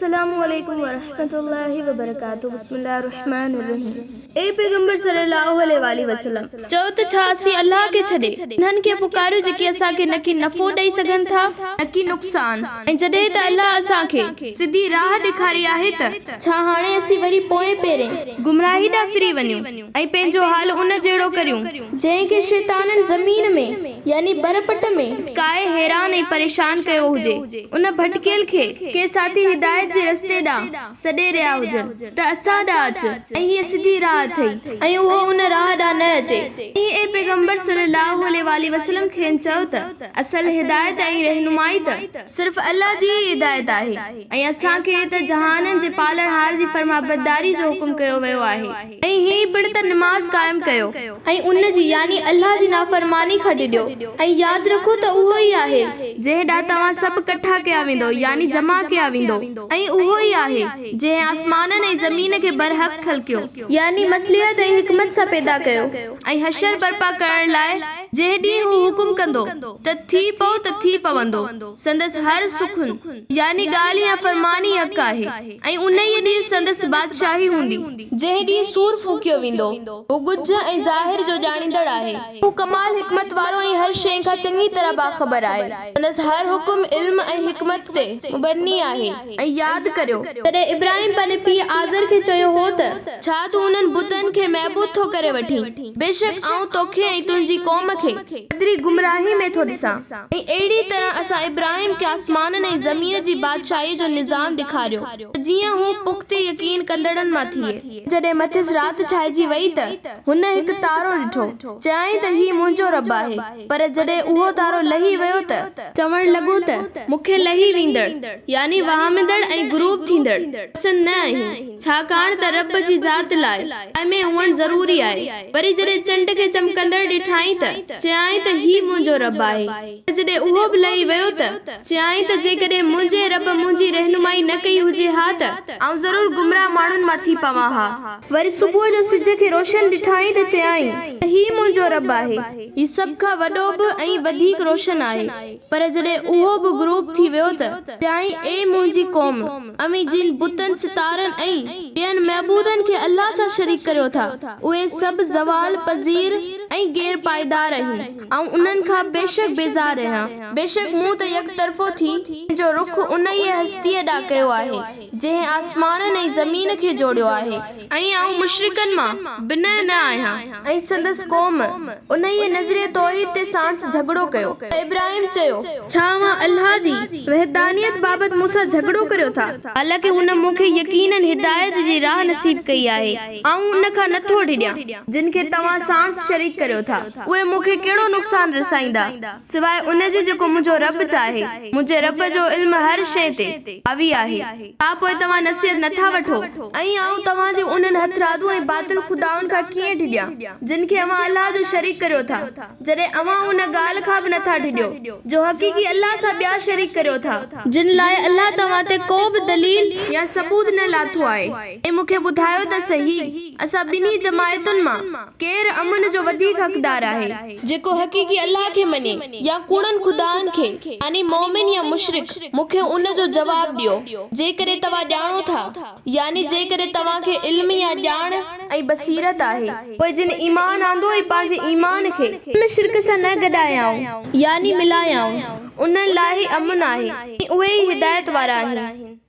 السلام عليڪم ورحمة الله وبرڪاته بسم الله الرحمن الرحيم اي پيغمبر صلي الله عليه واٰله وسلم! چئو ته ڇا اسين الله کي ڇڏي انهن کي پڪاريون جيڪي اسان کي نڪي نفعو ڏئي سگهن ٿا نڪي نقصان ۽ جڏهن ته الله اسان کي سڌي راهه ڏيکاري آهي ته ڇا هاڻي اسين وري پوئين پيرين گمراهي ڏانهن ڦري وڃون ۽ پنهنجو حال ان جهڙو ڪريون جنهن کي شيطانن زمين ۾، يعني برپٽ ۾، ڪاهي حيران ۽ پريشان ڪيو هجي، ان ڀٽڪيل کي ڪي ساٿي هدايت جي رستي ڏانهن سڏي رهيا هجن ته اسان ڏانهن اچ ۽ هيء سڌي راهه اٿئي ۽ اهو ان راهه ڏانهن نه اچي. ۽ اي پيغمبر صلّي اللّٰه عليه واٰله وسلّم کين چئو ته اصل هدايت ۽ رهنمائي ته صرف الله جي ئي هدايت آهي ۽ اسان کي ته جهانن جي پالڻهار جي فرمانبرداري جو حڪم ڪيو ويو آهي. ۽ هي پڻ ته نماز قائم ڪيو ۽ ان جي، يعني الله جي، نافرماني کان ڊڄو، ۽ ياد رکو ته اهو ئي آهي جنهن ڏانهن توهان سڀ ڪٺا ڪيا ويندؤ، يعني جمع ڪيا ويندؤ، ۽ اهو ئي آهي جنهن آسمانن ۽ زمين کي برحق خلقيو، يعني مصلحت ۽ حڪمت سان پيدا ڪيو، ۽ حشر برپا ڪرڻ لاء جنهن ڏينهن هو حڪم ڪندو ته ٿي پئو ته ٿي پوندو، سندس هر سخن، يعني ڳالهه يا فرمان ئي حق آهي. ۽ انهيء ڏينهن سندس بادشاهي هوندي، جنهن ڏينهن صور ڦوڪيو ويندو. هو ڳجهه ۽ ظاهر جو ڄاڻيندڙ آهي. هو ڪمال حڪمت وارو ۽ هر شيء کان چڱي طرح باخبر آهي. سندس هر حڪم علم ۽ حڪمت تي مبني آهي. ۽ ياد ڪريو! تڏهن ابراهيم پنهنجي پيء آزر کي چيو هو ته. ڇا تون انهن بتن کي معبود ٿو ڪري وٺين؟ بيشڪ آئون توکي ۽ تنهنجي قوم کي پڌري گمراهي ۾ ٿو ڏسان. ۽ اهڙيء طرح اسان ابراهيم کي آسمانن ۽ زمين جي بادشاهيء جو نظام ڏيکاريو ته جيئن هو پختي يقين ڪندڙن مان ٿئي. جڏهن مٿس رات ڇانئجي وئي ته هن هڪ تارو ڏٺو، چيائين ته هي منهنجو رب آهي، پر جڏهن اهو تارو لهي ويو ته، چوڻ لڳو ته مون کي لهي ويندڙ، يعني وهامندڙ ۽ غروب ٿيندڙ، پسند نه آهن. ڇاڪاڻ ته رب جي ذات لاء قائمي هئڻ ضروري آهي. وري جڏهن چنڊ کي چمڪندڙ ڏٺائين ته چيائين ته هي منهنجو رب آهي. پر جڏهن اهو به لهي ويو ته چيائين ته جيڪڏهن منهنجي رب منهنجي رهنمائي نه ڪئي هجي ها ته آئون ضرور گمراهه ماڻهن مان ٿي پوان ها. وري صبح جو سج کي روشن ڏٺائين ته چيائين ته هي منهنجو رب آهي. هي سڀ کان وڏو به ۽ وڌيڪ روشن آهي. پر جڏهن اهو به غروب ٿي ويو ته چيائين اي منهنجي قوم! اوهين جن بتن، ستارن ۽ ٻين معبودن کي الله سان شريڪ ڪريو ٿا، اهي سڀ زوال پذير ۽ غير پائيدار آهن، آئون انهن کان بيشڪ بيزار آهيان، بيشڪ مون ته يڪطرفو ٿي پنهنجو رخ انهيء هستيء ڏانهن ڪيو آهي، جنهن آسمانن ۽ زمين کي جوڙيو آهي. ۽ آئون مشرڪن مان بنهه نه آهيان. ۽ سندس قوم انهيء نظريه توحيد تي ساڻس جهڳڙو ڪيو. ته ابراهيم چيو. ڇا اوهان الله جي وحدانيت بابت مون سان جهڳڙو ڪريو ٿا؟ حالانڪه هن مون کي يقيناً هدايت جي راهه نصيب ڪئي آهي. آئون ان کان نه ٿو ڊڄان، جن کي توهان ساڻس شريڪ ڪريو ٿا. اهي مون کي ڪهڙو نقصان رسائيندا، سواء ان جي جيڪو منهنجو رب چاهي. منهنجي رب جو علم هر شيء تي حاوي آهي. ڇا پوء توهان نصيحت نه ٿا وٺو؟ ۽ آئون توهان جي انهن هٿرادو ۽ باطل خدائن کان ڪيئن ڊڄان، جن کي اوهان الله جو شريڪ ڪريو ٿا، جڏهن اوهان ان ڳالهه کان به نه ٿا ڊڄو، جو حقيقي الله سان ٻيا شريڪ ڪريو ٿا، جن لاء الله توهان تي ڪو به دليل يا ثبوت نه لاٿو آهي، ۽ مون کي ٻڌايو ته سهي، اسان ٻنهي جماعتن مان ڪير امن جو وڌيڪ حقدار آهي؟ جيڪو حقيقي الله کي مڃي يا ڪوڙن خدائن کي، يعني مؤمن يا مشرڪ، مون کي ان جو جواب ڏيو، جيڪڏهن توهان ڄاڻو ٿا، يعني جيڪڏهن توهان کي علم يا ڄاڻ ۽ بصيرت آهي. پوء جن ايمان آندو ۽ پنهنجي ايمان کي. ان شرڪ سان نه گڏايائون، يعني ملايائون، انهن لاء ئي امن آهي ۽ اهي ئي هدايت وارا آهن.